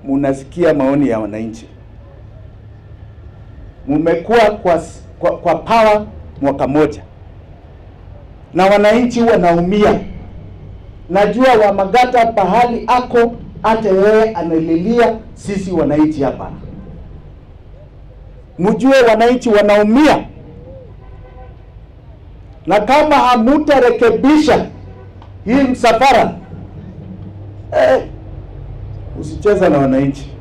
Munasikia maoni ya wananchi. Mumekuwa kwa power mwaka moja na wananchi wanaumia. Najua Wamagata pahali ako, hata yeye analilia sisi wananchi hapa. Mjue wananchi wanaumia, na kama hamutarekebisha hii msafara, usicheze na wananchi,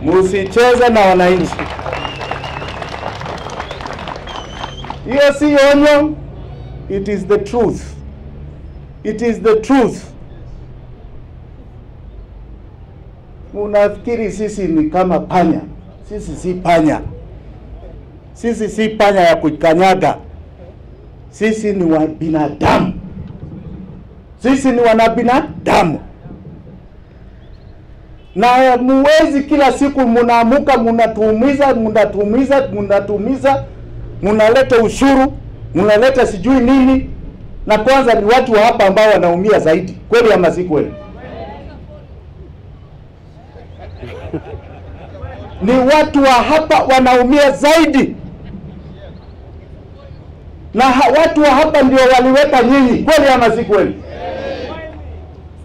musicheze na wananchi. Hiyo si onyo, it is the truth. It is the truth. Munafikiri sisi ni kama panya? Sisi si panya. Sisi si panya ya kukanyaga. Sisi ni wa binadamu. Sisi ni wanabinadamu, na muwezi kila siku munaamuka munatuumiza, munatuumiza, munatuumiza, munaleta ushuru, munaleta sijui nini, na kwanza ni watu wa hapa ambao wanaumia zaidi. Kweli ama si kweli? Ni watu wa hapa wanaumia zaidi, na watu wa hapa ndio waliweka nyinyi. Kweli ama si kweli?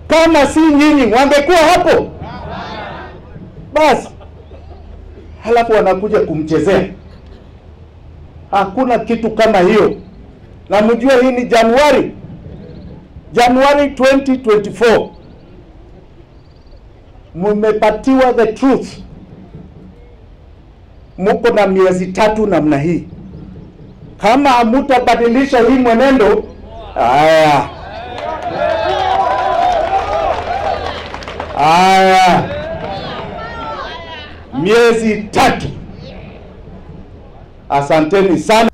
Kama si nyinyi wangekuwa hapo basi. Halafu wanakuja kumchezea. Hakuna kitu kama hiyo, na mjue hii ni Januari, Januari 2024. Mmepatiwa the truth, muko na miezi 3 namna hii. Kama hamutabadilisha hii mwenendo, haya haya, miezi 3. Asanteni sana.